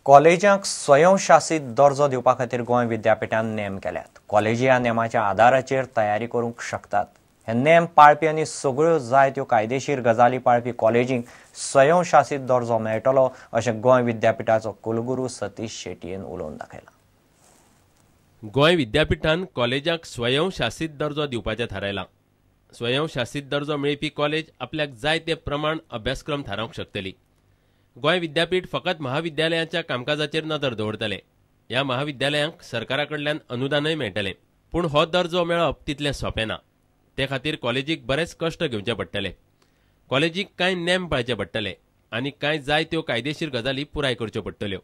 कॉलेजांक स्वयंशासीत दर्जो दिवपा खातीर गोंय विद्यापीठान नेम केल्यात. कॉलेजी ह्या नेमाच्या आदाराचेर तयारी करूंक शकतात. हे नेम पाळपी आनी सगळ्यो जाय त्यो कायदेशीर गजाली पाळपी कॉलेजींक स्वयंशासीत दर्जो मेळटलो अशें गोंय विद्यापीठाचो कुलगुरू सतीश शेटयेन उलोवन दाखयलां. गोंय विद्यापीठान कॉलेजांक स्वयंशासीत दर्जो दिवपाचें थारायलां. स्वयंशासीत दर्जो मेळपी कॉलेज आपल्याक जाय ते प्रमाण अभ्यासक्रम थारावंक शकतली. गोंय विद्यापीठ फकत महाविद्यालयांच्या कामकाजाचेर नदर दवरतले. ह्या महाविद्यालयांक सरकारा कडल्यान अनुदानय मेळटलें. पूण हो दर्जो मेळप तितलें सोंपें ना. ते खातीर कॉलेजीक बरेच कश्ट घेवचे पडटले. कॉलेजीक कांय नेम पाळचे पडटले आनी कांय जाय त्यो कायदेशीर गजाली पुराय करच्यो पडटल्यो.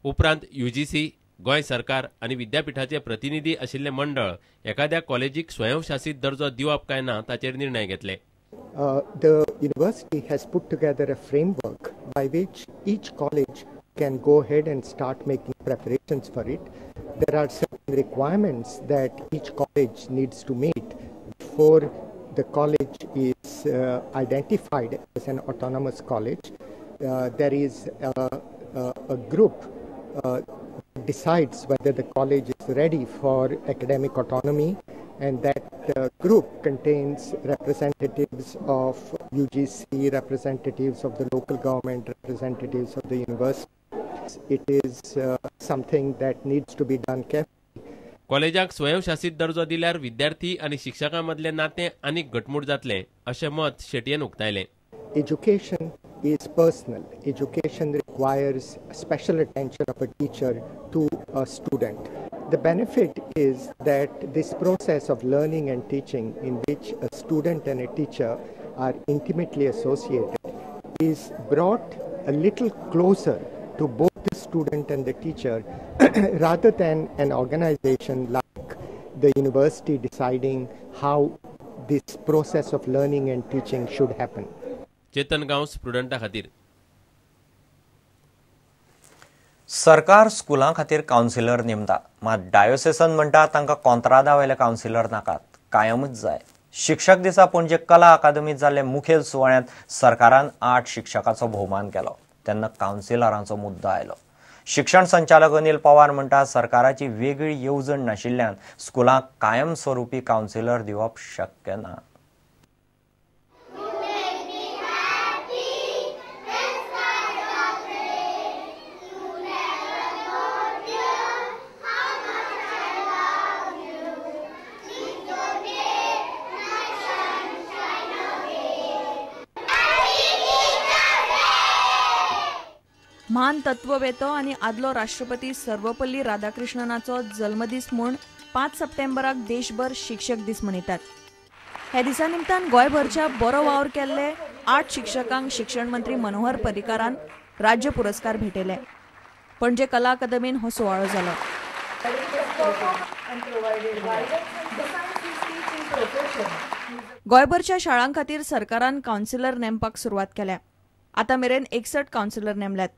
उपरांत UGC, Goa सरकार आनी विद्यापीठाचे प्रतिनिधी आशिल्लें मंडळ एखाद्या कॉलेजीक स्वयंशासीत दर्जो दिवप काय ना ताचेर निर्णय घेतले. The university has put together a framework by which each college can go ahead and start making preparations for it. There are certain requirements that each college needs to meet before the college is identified as an autonomous college. There is a group decides whether the college is ready for academic autonomy, and that group contains representatives of UGC, representatives of the local government, representatives of the university. It is something that needs to be done carefully. कॉलेजाक स्वयंशासीत दर्जो दिल्यार विद्यार्थी आनी शिक्षकां मदलें नातें आनीक घटमूट जातलें अशें मत शेटयेन उक्तायलें. Education is personal. Education requires special attention of a teacher to a student. The benefit is that this process of learning and teaching, in which a student and a teacher are intimately associated, is brought a little closer to both the student and the teacher rather than an organization like the university deciding how this process of learning and teaching should happen. Chetan Gawas, प्रुडंटा खातीर. सरकार स्कुलां खातीर councillor नेमता, मात diocesan म्हणटा तांकां कॉंत्रादा वयले councillor नाकात, कायमच जाय. शिक्षक दिसा पणजे कला अकादमीत जाल्ले मुखेल सुवाळ्यांत सरकारान 8 शिक्षकाचो भोवमान केलो. तेन्ना कावन्सिलरांचो मुद्दो आयलो. शिक्षण संचालक अनिल पवार म्हणटा सरकाराची वेगळी येवजण नाशिल्ल्यान स्कुलांक कायमस्वरूपी कावन्सिलर दिवप शक्य ना. म्हान तत्ववेतो आनी आदलो राष्ट्रपती सर्वपल्ली राधाकृष्णनाचो जल्मदीस म्हूण 5 सप्टेंबराक देशभर शिक्षक दीस मनयतात. ह्या दिसा निमतान गोंयभरच्या बरो वावर केल्ले 8 शिक्षकांक शिक्षण मंत्री मनोहर पर्रीकारान राज्य पुरस्कार भेटयले. पणजे कला अकादमीन हो सुवाळो जालो. गोंयभरच्या शाळां खातीर सरकारान कावन्सिलर नेमपाक सुरवात केल्या. आतां मेरेन 61 कावन्सिलर नेमल्यात.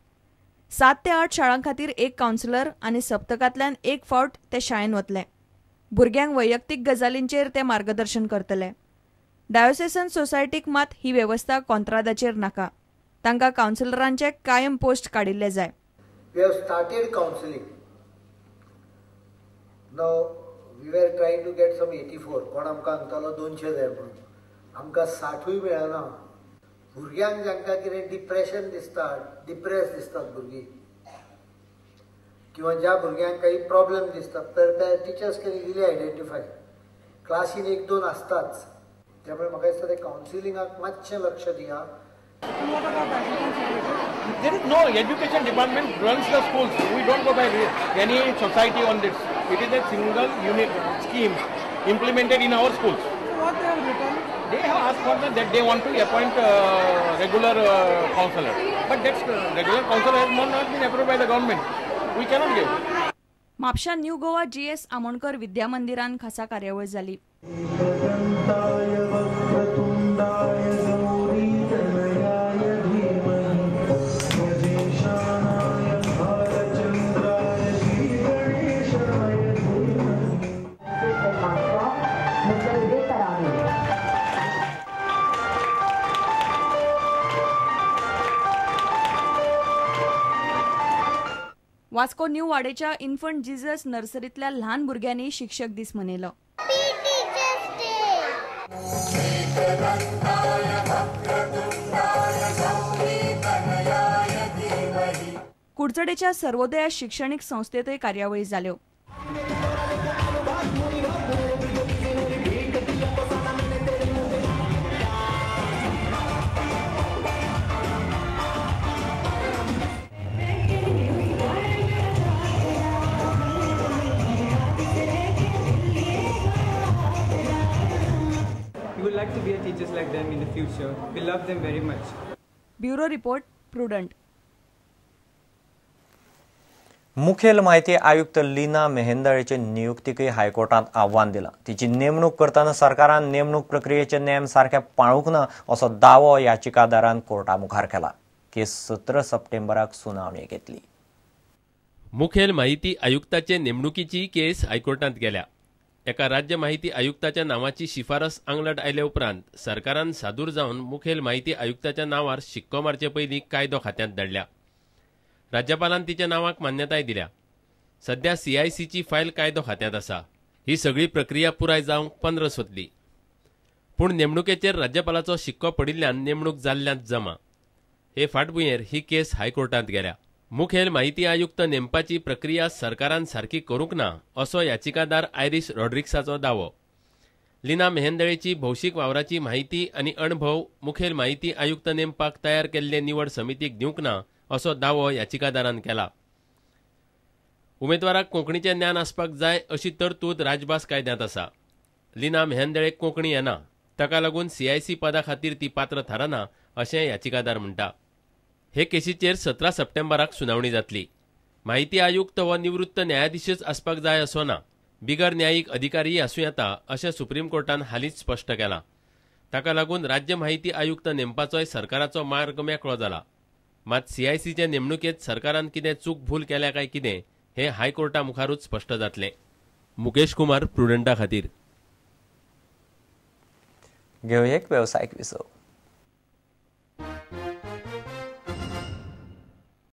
7 ते 8 शाळां खातीर 1 कावन्सिलर आनी सप्तकांतल्यान 1 फावट ते शाळेन वतले. भुरग्यांक वैयक्तीक गजालींचेर ते मार्गदर्शन करतले. डायोसेसन सोसायटीक मात ही वेवस्था कॉंत्रादाचेर नाका. तांकां कावन्सिलरांचे कायम पोस्ट काडिल्ले जाय. We have started counselling. Now we were trying to get some 84. कोण आमकां सांगतालो 200 जाय म्हणून, आमकां 60 मेळना. भुरग्यांक जांकां कितें डिप्रेशन दिसता, डिप्रेस दिसतात भुरगीं, किंवा ज्या भुरग्यांक काही प्रॉब्लेम दिसतात, तर त्या टिचर्स can easily identify. क्लासीन 1-2 आसताच. त्यामुळे म्हाका दिसता ते कावन्सिलिंगाक मातशें लक्ष दिया. There is no education department runs the schools. We don't go by any society on this. It is a single unit scheme implemented in our schools. So what they have written? They have asked for that they want to appoint regular counselor, but that regular counselor has not been approved by the government. We cannot give. Mapusa new Goa GS Amonkar Vidya मंदिरान खासा कार्यावळ जाली. Vasco new वाडेच्या infant Jesus नर्सरींतल्या ल्हान भुरग्यांनी शिक्षक दीस मनयलो. कुडचडेच्या सर्वोदया शिक्षणीक संस्थेतय कार्यावळी जाल्यो. We would like to be a teachers like them in the future. We love them very much. Bureau report, Prudent. मुखेल माहिती आयुक्त लीना मेहेंदळेचे नियुक्तीकय हायकोर्टात आव्हान दिलां. तिची नेमणूक करतना सरकारान नेमणूक प्रक्रियेचे नेम सारखे पाळूंक ना असो दावो याचिकादारान कोर्टा मुखार केला. केस 17 सप्टेंबराक सुनावणी घेतली. मुखेल माहिती आयुक्ताचे नेमणुकीची केस हायकोर्टात गेल्या. एका राज्य माहिती आयुक्ताच्या नावाची शिफारस आंगलट आयले उपरांत सरकारान सादूर जावन मुखेल माहिती आयुक्ताच्या नावार शिक्को मारचे पयलीं कायदो खात्यांत धाडल्या. राज्यपालान तिच्या नावाक मान्यताय दिल्या. सध्या सीआयसीची फायल कायदो खात्यांत आसा. ही सगळी प्रक्रिया पुराय जावंक 15 वतली. पूण नेमणुकेचेर राज्यपालाचो शिक्को पडिल्ल्यान नेमणूक जाल्ल्यांत जमा. हे फाटभुंयेर ही केस हायकोर्टांत गेल्या. मुखेल माहिती आयुक्त नेमपाची प्रक्रिया सरकारान सारकी करूंक ना असो याचिकादार आयरीश रॉड्रिक्साचो दावो. लीना मेहेंदळेची भौशीक वावराची माहिती आनी अणभव मुखेल माहिती आयुक्त नेमपाक तयार केल्ले निवड समितीक दिवंक ना असो दावो याचिकादारान केला. उमेदवाराक कोंकणीचें ज्ञान आसपाक जाय अशी तरतूद राजभास कायद्यांत आसा. लीना मेहेंदळेक कोंकणी येना, ताका लागून सीआयसी पदा खातीर ती पात्र थारना अशें याचिकादार म्हणटा. हे केशीचेर 17 सप्टेंबराक सुनावणी जातली. माहिती आयुक्त हो निवृत्त न्यायाधीशच आसपाक जाय असो ना, बिगर न्यायीक अधिकारीय आसूं येता अशें सुप्रीम कोर्टान हालींच स्पश्ट केलां. ताका लागून राज्य माहिती आयुक्त नेमपाचोय सरकाराचो मार्ग मेकळो जाला. मात सीआयसीचे नेमणुकेंत सरकारान कितें चूक भूल केल्या काय कितें हें हायकोर्टा मुखारूच स्पश्ट जातलें. मुकेश कुमार, प्रुडंटा खातीर. घेवया एक वेवसायीक विसव.